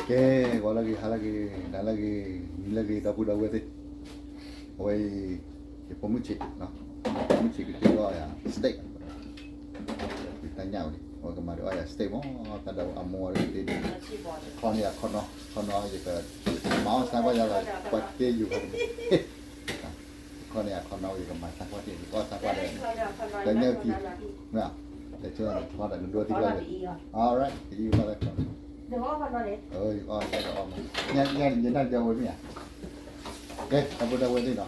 ကဲ, ဂီၤလၢအဂ့ၤ, ဟါလၢအဂ့ၤ, နၤလၢအဂ့ၤ, နံၤလၢအဂ့ၤ, ဒီပုၢ်ဒီဝဲၢ်သ့ၣ်, အဝဲအံၤ ယဖိမုၣ်ဆံး, ယဖိမုၣ်ဆံးကတဲဘၣ်ယၤ steak, တၢ်ညၣ်ဝဲန့ၣ် အဝဲကမၤဒုးအီၣ်ယၤ steak မး, တၢ်ဒီးအမိၢ်ဝဲဒၣ်တ့ၢ်, ခီန့ၢ်ယၤခီနီၤ, ခီနီၤ ယကမၤအီၣ်စၢ်ကွၢ်ယၤလီၤ, ပှၤတ့ၢ်ယိၤခီန့ၣ် ခီန့ၢ်အခီနီၤ ယကမၤစၢ်ကွၢ်တ့ၢ် ယကအီၣ်စၢ်ကွၢ်ဒီး တၢ်ညၣ်ကံ, မ့ၢ်, လဲၤဆိဒီးနထီဒီးနဒိတံၢ်လီၤ, အီ right, ယကမၤလၢခီ, ယကအီၣ်စၢ်ဒီးအီၣ်မး, ယနၢ်ဒီးဝဲမ့ၢ်ဧါ, ကဲ ဒီပုၢ်ဒီဝဲၢ်သ့ၣ်နီၤ ပ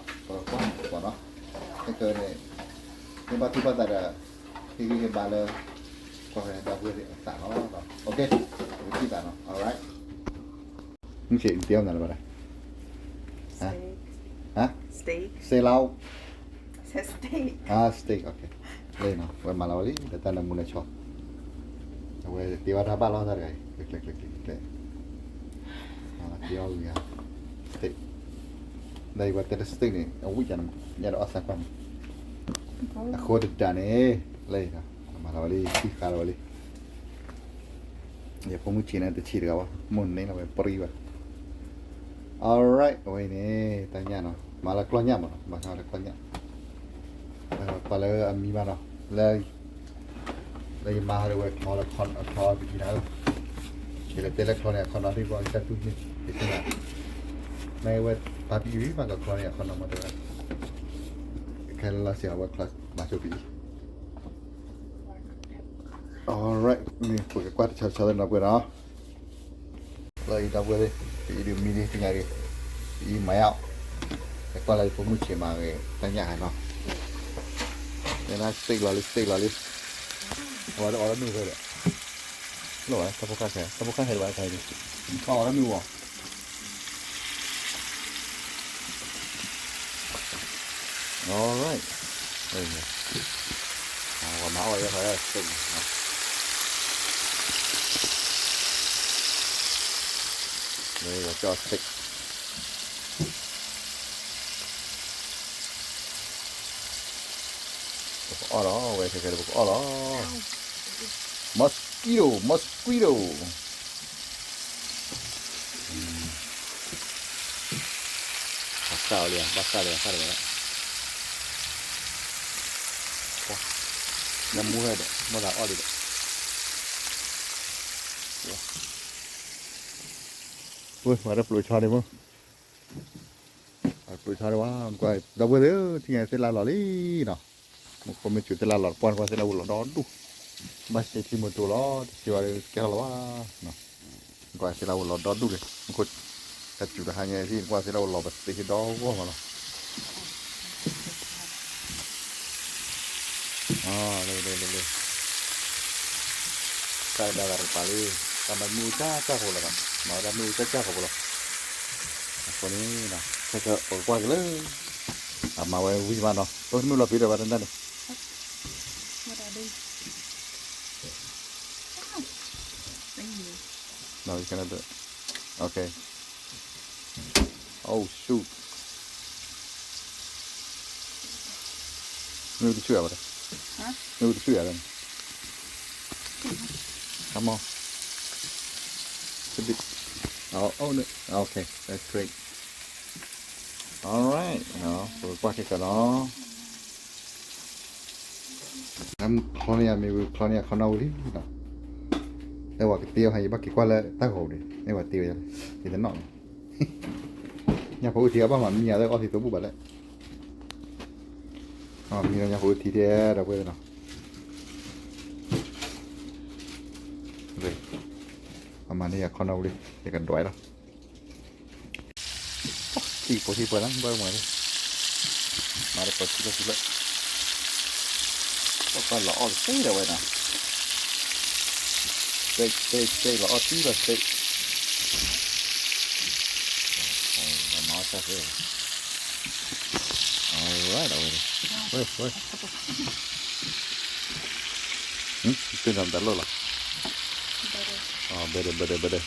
ကွၢ်ပနီၤ, ခဲကၢန့ၣ် မ့ၢ်ဘၣ်သူၣ်ဘၣ်သးဒီး ဟ့ၣ်ဂံၢ်ဟ့ၣ်ဘါလၢ ကွၢ်ဖဲဒီပုၢ်ဝဲၢ်သ့ၣ်အသးလီၤ, ကဲ, ပကထံၣ်သးနီၤ, alright. မုၢ်ဆ့ၣ် နတဲအီၤမနုၤလၢၤဘၣ်လဲၣ်, ဟါ, steak, steak, steak, လၢနီၤ အဝဲမၤလီၤဝဲလံ ဒီးတၢ်နၢမူနၢဆှီ, အဝဲတ့ဝဲတၢ်ဘၣ်လီၤတၢ်တဂၤအံၤ, ကျဲ, ကျဲ, ကျဲ, ကျဲ, တ့အီၤဝံၤဧါ, steak, ဒီးယဝဲတဲလၢ steak န့ၣ် အဝံၣ်ကန့ၣ် ညၣ်ဒီးအီၣ်စၢ်ကွၢ်န့ၣ်, အဃိတဒၣ်န့ၣ်, လၢနီၤ မၤလီၤဝဲလံ ထံၣ်ဃာ်လီၤဝဲလံ ယဖိမုၣ်ဆံးန့ၣ် တဆံးတဂၤဘၣ်, မိၢ်န့ၢ်လီၤဝဲပြံဘၣ်, alright, အဝဲအံၤန့ၣ် တၢ်ညၣ်နီၤ မၤလၢကျီၢ်ညၣ်မးနီၤ မၤလၢကျီၢ်ညၣ်, ပှၤလၢအမံဘၣ်နီၤ လၢ လၢယမါဟီဒ်ဝဲချီလၢချီပအံၤနၤဧၢ, ယလဲၤတဲလၢချီန့ၣ်အခီနီၤသ့ၣ်ဘၣ်တၢ်တူၢ်န့ၣ် ယသ့ၣ်ညါ, မ့ၢ်ဝဲပာ်ပအံၤမးကချီန့ၣ်အခီနီၤမးတဲဝဲ, ခဲလၢာ်လီၤစ့ၢ်အဝဲချီမၤဆိပအံၤ alright, မ့ၢ်ပကကွၢ်တဆီဆီလၢနီၤပှဲၤနီၤ, လၢအံၤဒီပုၢ်ဝဲၢ်သ့ၣ် ပအံၤဒုးမံလံသ့ၣ်ညါဒံး, ပအံၤမၤယါအီၤ, ကကွၢ်လၢယဖိမုၣ်ဆံးမၤဂ့ၤ တၢ်ညၣ်ဟဲနီၤ, ယနာ် steak လီၤလံ steak လီၤလံ, အဝဲတအီၣ်တၢ်မ့ၢ်ဝဲဒီး, လီၤဝဲ တၢ်ဖိၣ်ဃဲခဲ တၢ်ဖိၣ်ဃဲခဲလၢၤဘၣ်တခါအံၤန့ၣ်, တၢ်အီၣ်တၢ်မ့ၢ်ဝဲ alright, ပှၤမၤအီၣ်ဝဲယဲၢ်ဖဲ steak န့ၣ်, လၢယကၠီ steak ပကအီၣ်လီၤ ဝဲခဲခဲလၢပကအီၣ်လီၤ, mosquito mosquito, ဘၣ်ဃၣ်လံ ဘၣ်ဃၣ်လံ ဘၣ်ဃၣ်လံ, နမူဟဲဒီး မ့ၢ်လၢအီၣ်လံဒီး, ဝဲ ပှၤတပျိးဆီဒံးမ့ၢ်, ပျိးဆီဒံးဝဲ, ကွၢ် ဒီပုၢ်ဝဲၢ်သ့ၣ်ဧၢ ထံၣ်ညါသ့ၣ်လၢလီၤလံနီၤ, မူခိၣ်မ့ၢ်စူၤသ့ၣ်လၢလီၤ ပှၢ်ကွၢ်သ့ၣ်လၢဝဲလီၤဒီဒူၣ်, ဘၣ်စ့ထံမူတူၤလီၤ တစ့ဝဲကဲထီၣ်လီၤဘၣ်, ကွၢ်သ့ၣ်လၢဝဲလီၤဒီဒူၣ်န့ၣ် မူခိၣ် တၢ်စူၤတဟါညါအံၤ ကွၢ်သ့ၣ်လၢဝဲလီၤပသ့ၣ်ဒီဂီၢ်မးလီၤ, လၢ လၢ လၢ လၢ တၢ်ဒါဂၤတကပၤလံ, တၢ်မၤမုၢ်ကၢ်ကၢ်ဖိလီၤ, မၤဝဲဒၣ်မုၢ်ကၢ်ကၢ်ဖိလီၤ, အဃိန့ၣ် ခဲကၢ်ပကကွၢ်က့ၤလၢ အမၤဝဲဝံၤမးနီၤ, အိၣ်တမုၢ်လီၤပံၤဒီးဘၣ်တၢ်န့ၣ်, မၤဝဲကဲန့ၣ်, okay, oh shoot, မ့ၢ်တဆူၣ်ယၤဘၣ်, မ့ၢ်တဆူၣ်ယၤဘၣ်, come on, a bit, oh, oh, no, okay, that's great, alright, ပကကွၢ်ခဲကၢနီၤ ချီန့ၣ်ယမ့ၢ်ဝံၤ ချီန့ၣ်ယခီနီၣ်ဝံၤလံနီၤ, အဲဝဲကတ့အီၤဟဲ ယဘၣ်က့ၤကွၢ်လၢတၢ်ဂီၤပူၤန့ၣ် အဲဝဲတ့ဝဲယၤလဲၣ်, ယတနီၣ်နီၤ, ညၣ်ဖိအုၣ်ထံအဘၣ်မၤမံယၤလၢအီၣ်သံသိဘူးဘၣ်လဲၣ်, မံလၢညၣ်ဖိအုၣ်ထံထဲဒီပုၢ်ဝဲၢ်နီၤ, အမၤန့ၢ်ယခီနီၣ်ဝံၤလံ ယကဒွးလီၤ ထံၣ်ဖိထံၣ်ပှဲၤလၢဘၣ်မၤန့ၣ်, မၤတပှဲၤထံလၢထံလၢ, ပှၤလီၤအီၣ်တသ့ဒီးဝဲနီၤ, steak steak steak လီၤအီၣ်တံၢ်လီၤ steak, မၤအီၣ်တၢ်သ့, alright ဝဲ, ဝဲ, ဝဲ, သ့ၣ်နီၣ်တၢ်လိၣ်လီၤ, better better better,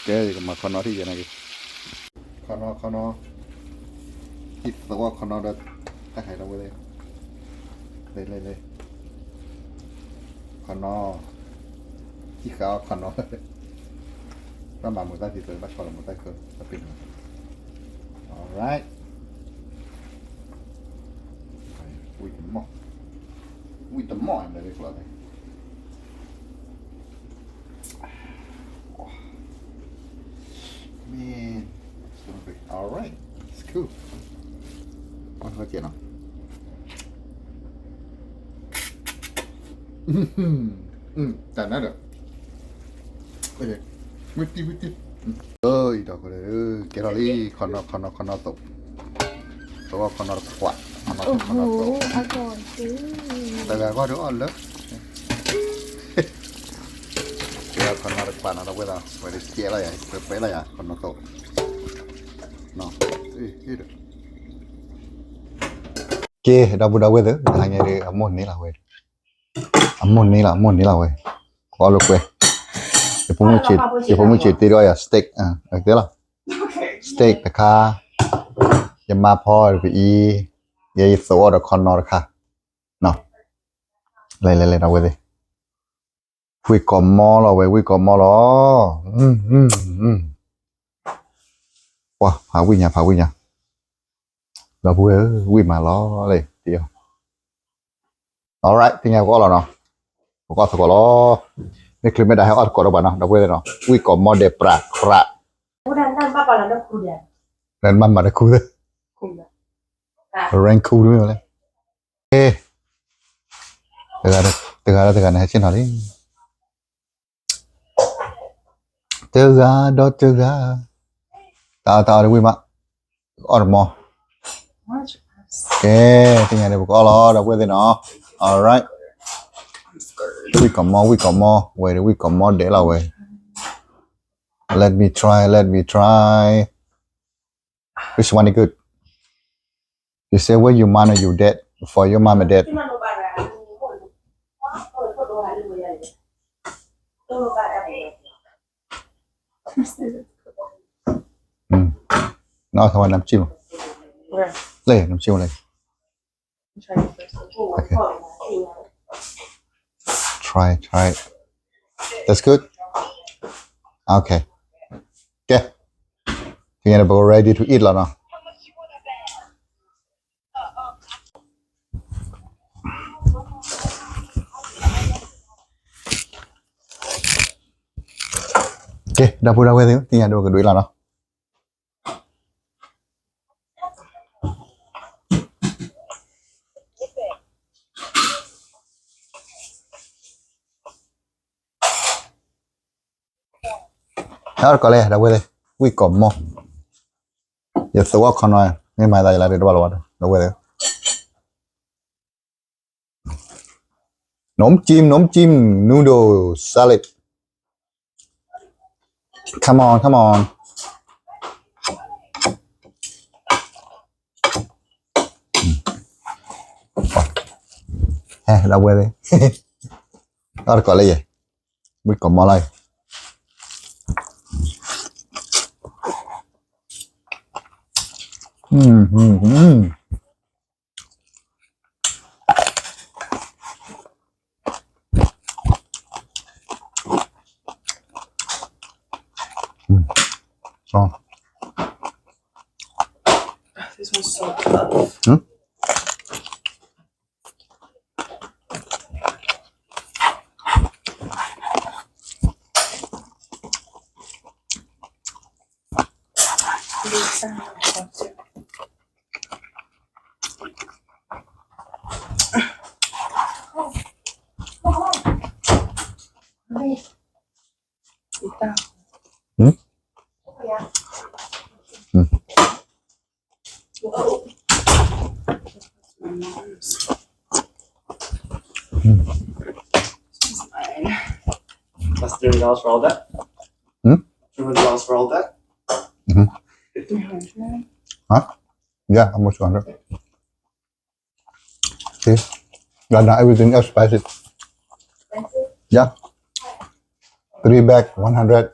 ကဲ ယကမၤခီနီၣ်ထံၣ်ယဲနာ်က့ၤ, ခီနီၣ်ခီနီၣ်, ဟံၣ်သဝီခီနီၣ်ဒီး, တၢ်ခါဒီပုၢ်ဝဲၢ်သ့ၣ်, လဲၤလဲၤလဲၤ, ခီနီၤ, ဟံးဃာ်အီၤခီနီၤ, ဘၣ်မၤမုာ်တၢ်သံသိး ဘၣ်ခီလီၤမုာ်တၢ်သံသိး တၢ်ပ့ၤနီၤ, alright, ဝံၣ်တမီၢ်, ဝံၣ်တမီၢ် I'm ready for that. Man, it's gonna be alright. It's cool. ဝံၣ်တၢ်နါဒီး, ဝံၣ်တံၢ် ဝံၣ်တံၢ်, အၢ အံၤဒီး ကဲထီၣ်လံ, ခီနီၤ ခီနီၤ ခီနီၤသိး, သိးခီနီၤတခွး, ခီနီၤသိး ခီနီၤသိး, တဂၤဂီၢ်ဒုးအီၣ်လၢ ကဲခီနီၤတခွးနီၤ ဒီပုၢ်ဝဲၢ်သ့ၣ်, ဝဲဒၣ်ကဲလီၤယၤ ပှဲၤပှဲၤလီၤယၤ ခီနီၤသိး, ကဲ ဒီပုၢ်ဒီဝဲၢ်သ့ၣ်, တဟါညါဒီး အမိၢ်န့ၣ်လီၤဝဲ, အမိၢ်န့ၣ်လီၤ အမိၢ်န့ၣ်လီၤဝဲ, ကအီၣ်လိာ်ကွဲ, ယဖိမုၣ်ဆံးတ့ၢ်ဒီးယၤ steak, တဲလီၤ, steak တခါ, ယမါဖီပအံၤ, ယဲယသိးအီၣ်ဒီးခီနီၤတခါ, လဲၤလဲၤလဲၤ ဒီပုၢ်ဝဲၢ်သ့ၣ်, ဝံၣ်ကိးမီလီၤဝဲ ဝံၣ်ကိးမီလီၤ, ပှၤဖးဝံၣ်ညါ ဖးဝံၣ်ညါ, ဒီပုၢ်ဝဲၢ်ဧၢ ဝံၣ်မးလီၤလဲၣ်, alright သ့ၣ်ညါပကအီၣ်လီၤနီၤ, ပကအီၣ်သကိးလီၤ, မ့ၢ်ချုးမ့ၢ်ဒၣ်ဟဲအီၣ်သကိးဒီးပှၤနီၤ ဒီပုၢ်ဝဲၢ်သ့ၣ်နီၤ, ဝံၣ်ကိးမီဒဲးပြးကြး, လၢနဘၣ်မၤတခူသ့ၣ်, ရၢၢ်ခူတမ့ၢ်ဝဲလဲၣ်, တဂၤဒီးတဂၤ, တဂၤဒီးတဂၤ, တၢ်အီၣ်တၢ်အီဒီးဝံၣ်မး, အီၣ်တမီ, ကဲ, သ့ၣ်ညါန့ၣ် ပကအီၣ်လီၤ ဒီပုၢ်ဝဲၢ်သ့ၣ်နီၤ, alright, ဝံၣ်ကိးမီ ဝံၣ်ကိးမီ, ဝဲဒၣ်ဝံၣ်ကိးမီဒဲးလီၤဝဲ, let me try, let me try, which one is good? You say where your mom and your dad, for your mom and dad. Mm. No, I want น้ำจิ้ม. Where? เลย น้ำจิ้มเลย. Try it first. Okay. Try, try. That's good? Okay. Okay. ဒီကနေ့ ready to eat လီၤနီၤ. ကဲ ဒီပုၢ်ဒီဝဲၢ်သ့ၣ် သ့ၣ်ညါဒိၣ်ကဒွံလီၤနီၤ. အီၣ်တကိးလဲၣ် ဒီပုၢ်ဝဲၢ်သ့ၣ်, ဝံၣ်ကိးမီၢ်, ယသဝီခီနီၤ, မ့ၢ်မၤသးယလၢတဘၣ်လီၤဘၣ် ဒီပုၢ်ဝဲၢ်သ့ၣ်. နုံးကၠံ နုံးကၠံ noodle salad. Come on, come on. ဟဲ ဒီပုၢ်ဝဲၢ်သ့ၣ်, အီၣ်တကိးလၢယဲ, ဝံၣ်ကိးမီၢ်လီၤ. Mm, mm, mm. Mm. Oh. This one's so tough. Hmm? Hmm? Hmm. That's three hundred dollars for all that? Hmm? Three hundred dollars for all that? Mm-hmm. Three hundred? Huh? Yeah, almost two hundred. See? Yeah, now everything else spicy. Yeah. Three bag, one hundred.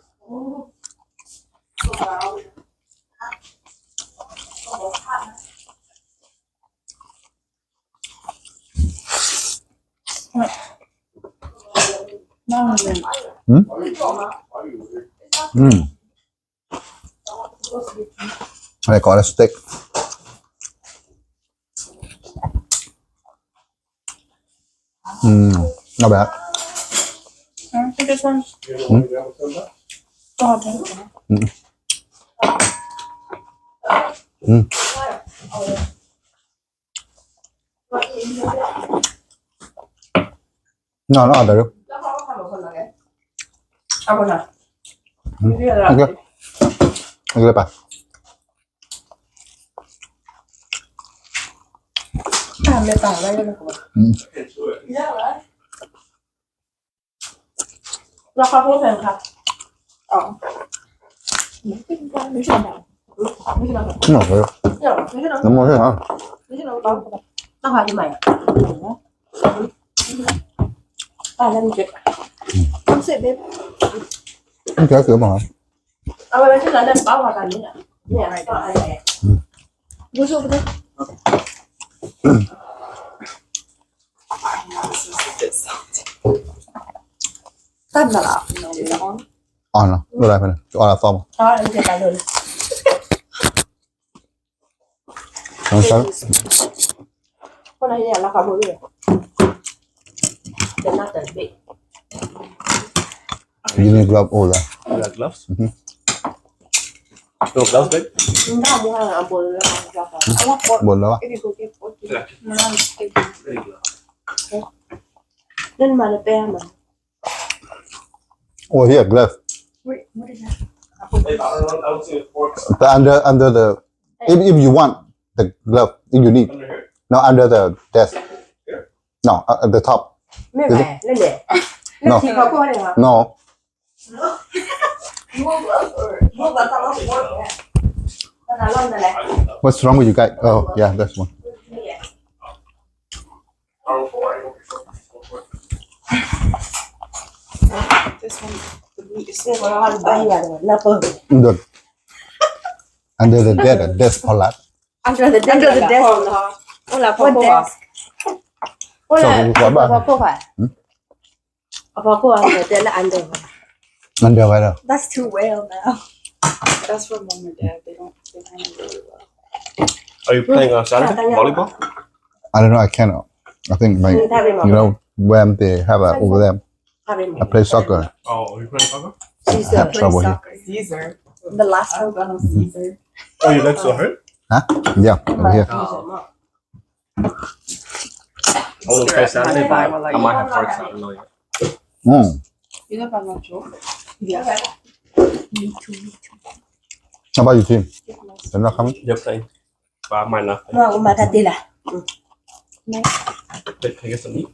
Mm. Mm. They call it steak. Mm. Not bad. I think this one. Mm. Oh, okay. Mm. Mm. No, no, no. Okay. Okay, bye. Mm. No, pero no me sé, ah. Okay, okay, vamos. This is a bit salty. Tắt vào lọ. Is it on? On rồi. Rồi đây, phải rồi. Cho on là xong rồi. Đó, em sẽ cài luôn. Không sao. Con này thì là khóa một rồi. Để nó chuẩn bị. You need glove over there. You got gloves? Mm-hmm. You want gloves, babe? Bồn đó. Then my the bear man. Oh, here, glove. Wait, what is that? The under, under the, if, if you want the glove, if you need. Under here? No, under the desk. Here? No, uh, at the top. Is it? No. No. What's wrong with you guys? Oh, yeah, that's one. This one, the meat is so Good. Under the desk, desk ဖီလာ်. Under the desk. Under the desk. What desk? Hmm? Under. Under. That's too well now. That's for mom and dad. They don't, they don't really well. Are you playing on Saturday? Volleyball? I don't know. I can't. I think, like, you know, when they have a, over there, I play soccer. Oh, are you playing soccer? I have trouble here. Caesar. The last one. Caesar. Oh, your leg's so hurt? Huh? Yeah, over here. Oh. I want to play Saturday, but I might have work, so I don't know yet. Mm. You know about my joke? Yeah. Me too, me too. How about your team? They're not coming? They're playing. But I might not play. Mom, mom, that did that. Babe, can I get some meat?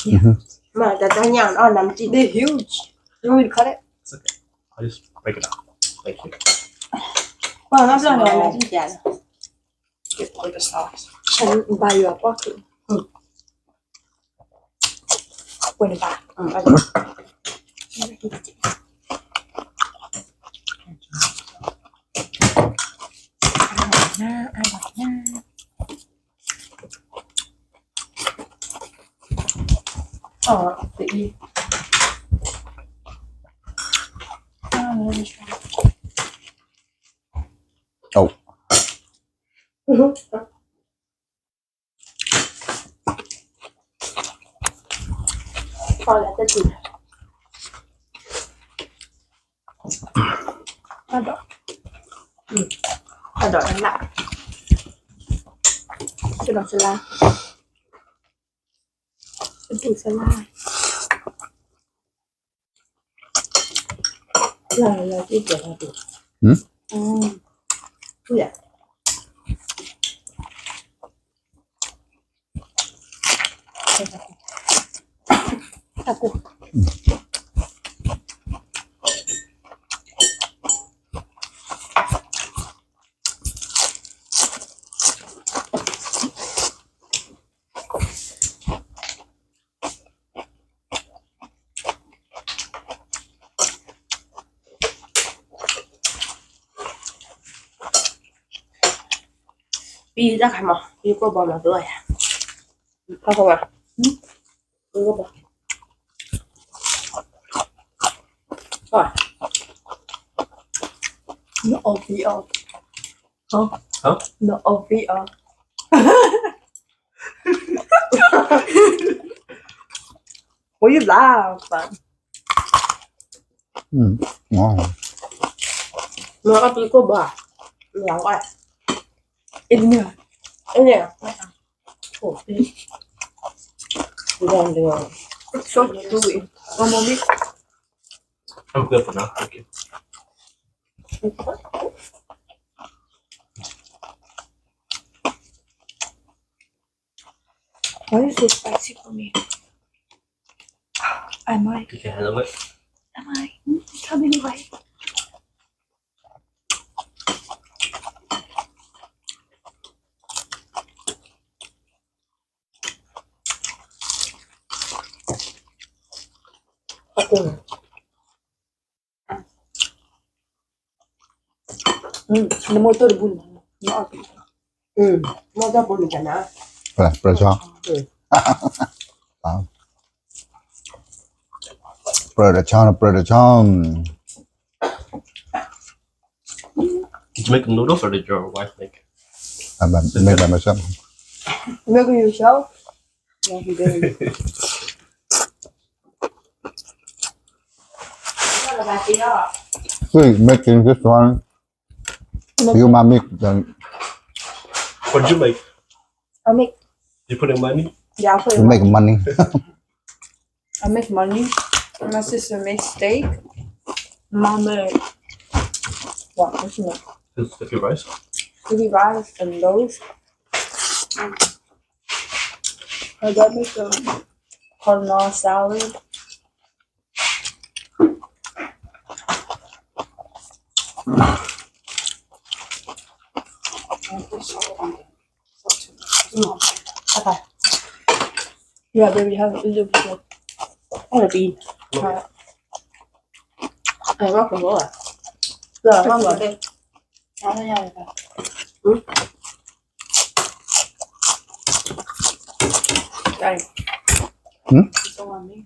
Yeah. Mm-hmm. Mom, that, that, yeah, oh, no, they're huge. You want me to cut it? It's okay. I'll just break it up. Thank you. Mom, I'm not gonna do that. Get with the sauce. And buy you a bucket. Put it back. Mm, okay. Oh, the e. Oh. Mm-hmm. Kho lẹ têdui. Kho đỏ. Ừ. Kho đỏ đắng lạ. Cái đó salad. Cái têdui salad. Là, là cái kiểu là têdui. Ừ? Ừ. Têdui à? Taco. Phi dá khai mă, phi k'oˆ bom lawr tuaˬ ya. Hk'o k'oˆ ma. နအီၣ်ပံအီၣ်, နအီၣ်ပံအီၣ်, ဝံၤဘျါ, နအီၣ်ပံကိၢ်ဘၣ်, နအီၣ်, အ့ၣ်, အ့ၣ်, အိၣ်, ဒီး, so chewy, one more minute. I'm good for now. Thank you. Why is this spicy for me? I might. You can handle it. Am I? Mm, tell me why. Okay. နမိၢ်တိၢ်တဘူၣ်န့ၣ်, မိၢ်တိၢ်တဘူၣ်န့ၣ်, ပြၢတဆီ, ပြၢတဆီ, ပြၢတဆီ. Did you make the noodles or did your wife make? I make by myself. Make it yourself? Yeah, he did. Please making this one. You might make the. What did you make? I make. You put in money? Yeah, I put in. You make money. I make money. My sister makes steak. Mom make what? What she make? Sticky rice. Sticky rice and those. I got me some cauliflower salad. Okay. Yeah, baby, have a little bit. I want to be. All right. I want to go. Yeah, I want to. Hmm? Dang. Hmm? You don't want me?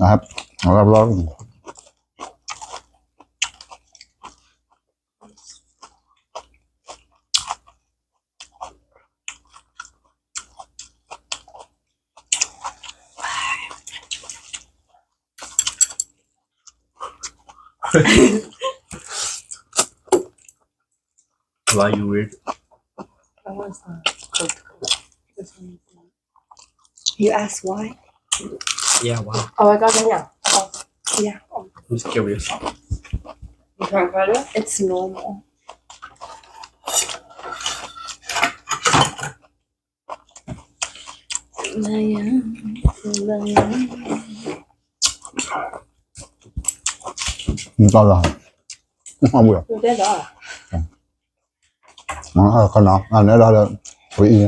I have, I have a lot of them. Why you weird? That one's not cooked. This one is not. You ask why? Yeah, why? Oh, I got it. Yeah. Oh, yeah. I'm just curious. You can't find it? It's normal. Nta la. Nta la. Khana, ane la la. Ui. Ui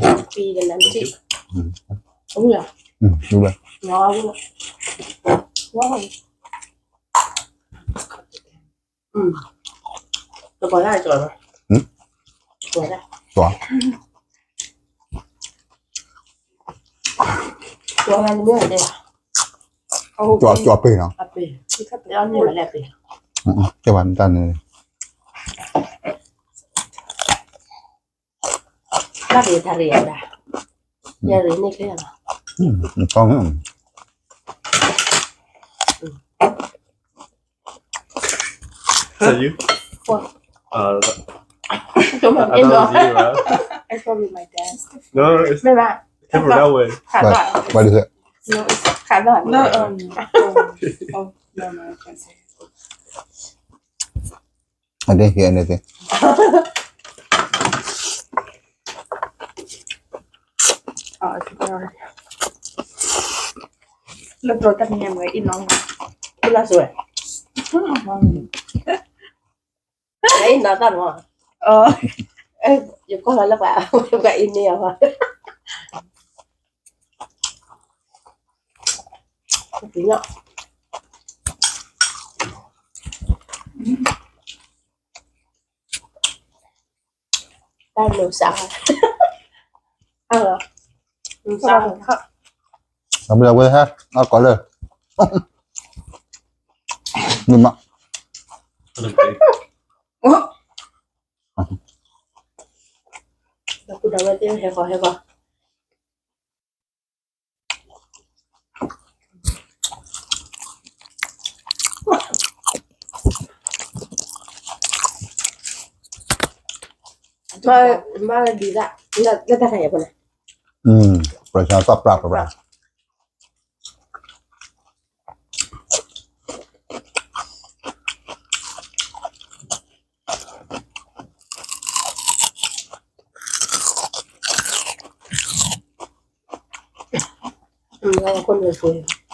la nanti. Ui la. Ui la. Wow. Wow. Tua. Tua. Tua pê nè. Cái bàn tay này. Tari, tari ada. Tari ni kaya. Hmm, ito. Is that you? What? Uh, I thought it was you, right? It's probably my dad. No, no, it's, it came from that way. What, what is it? No, it's not. No, um, um, oh, no, no, I can't say it. I didn't hear anything. Oh, it's okay. Look, look, that name, right? You know. Who that's with? Ay, nada, no. Oh. Eh, yo con la, la, la, la, la, la. Tao nụ sả. Ăn hả? Nụ sả hả? အဝဲဟဲ အကီၢ်လၢ မ့ၢ်မး ဒီပုၢ်ဒီဝဲၢ်သ့ၣ် ဟဲဃီၤ ဟဲဃီၤ မ့ၢ်ဒ်ဒၣ် လၢတၢ်ခါယၤဖိန့ၣ် ပှၤသးပှၢ်ပှၢ်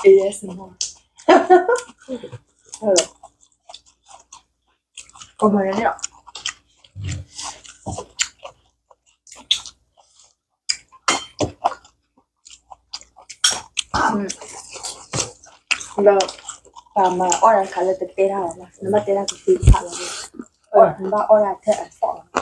A S M R. Hello. Come on, yeah. ဒီးပှၤမၤအီၣ်တၢ်ခါလၢတတဲတၢ်လီၤ, နဘၣ်တဲတၢ်ကသ့တဖၣ်လီၤ, နဘၣ်အီၣ်တၢ်ထဲအသီၣ်လီၤ.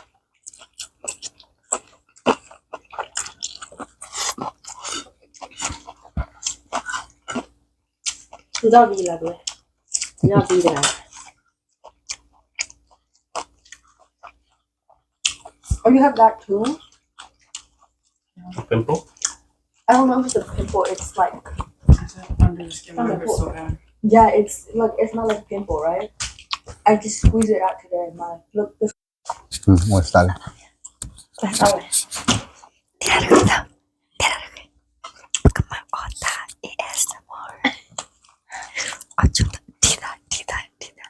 သုထီၣ်ဘံလီၤ, သုထီၣ်ဘံလီၤ. Oh, you have that too? A pimple? I don't know if it's a pimple. It's like, it's under the skin. Under the skin. Yeah, it's like, it's not like a pimple, right? I just squeeze it out today. My look, this. อืม โอ้ย ตายแล้ว ကမၤအီၣ်တၢ် A S M R အီၣ်ကၠိ ထံၣ်သး ထံၣ်သး ထံၣ်သး.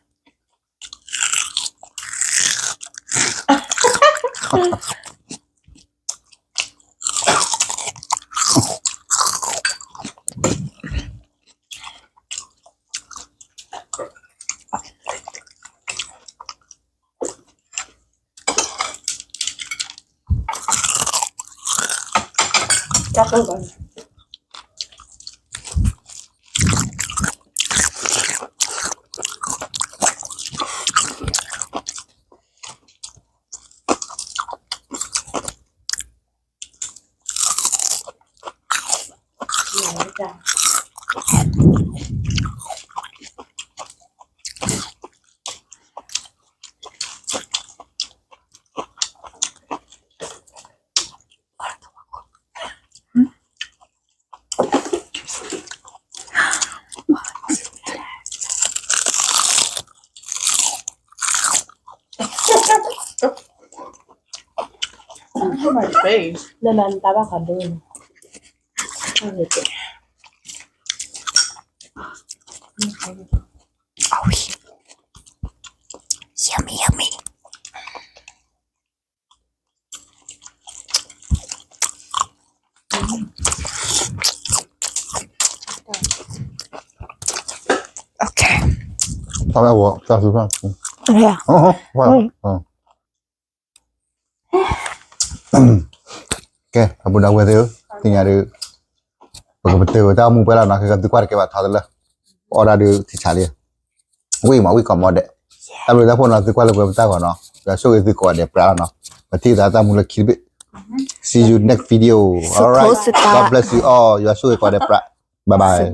Look at my face. နနၤနတၢ်ဘၣ်ဃးဒိၣ်န့ၣ်. Oh, yummy, yummy. Okay. တၢ်ဝဲအဝဲ တၢ်သူဖၣ် Yeah. ကဲ အပူၤဒီးဝဲသ့ၣ်ဧၢ, သ့ၣ်ညါဒီး ပကပတုာ်ဝဲတၢ်အိၣ်မူပှဲၤလီၤနီၤ, ခဲကသုကွၢ်တကဲဘၣ်ထီတလၢ ပအီၣ်ဒၣ်ဒုးထံဆးလံ, ဝံၣ်မး ဝံၣ်ကီးမီဒဲး, တၢ်ဘျုးတၢ်ဖှိၣ်နီၤ သုကွၢ်လၢပှဲၤပတၢ်ဂီၤနီၤ, ယွၤဆိၣ်ဂ့ၤသုကိးဂၤဒဲးပြးလီၤနီၤ, ပထံၣ်သးတၢ်မူလၢခံတဘ့ၣ်, see you next video, alright, God bless you all, ယွၤဆိၣ်ဂ့ၤကိးဂၤဒဲးပြး, bye bye.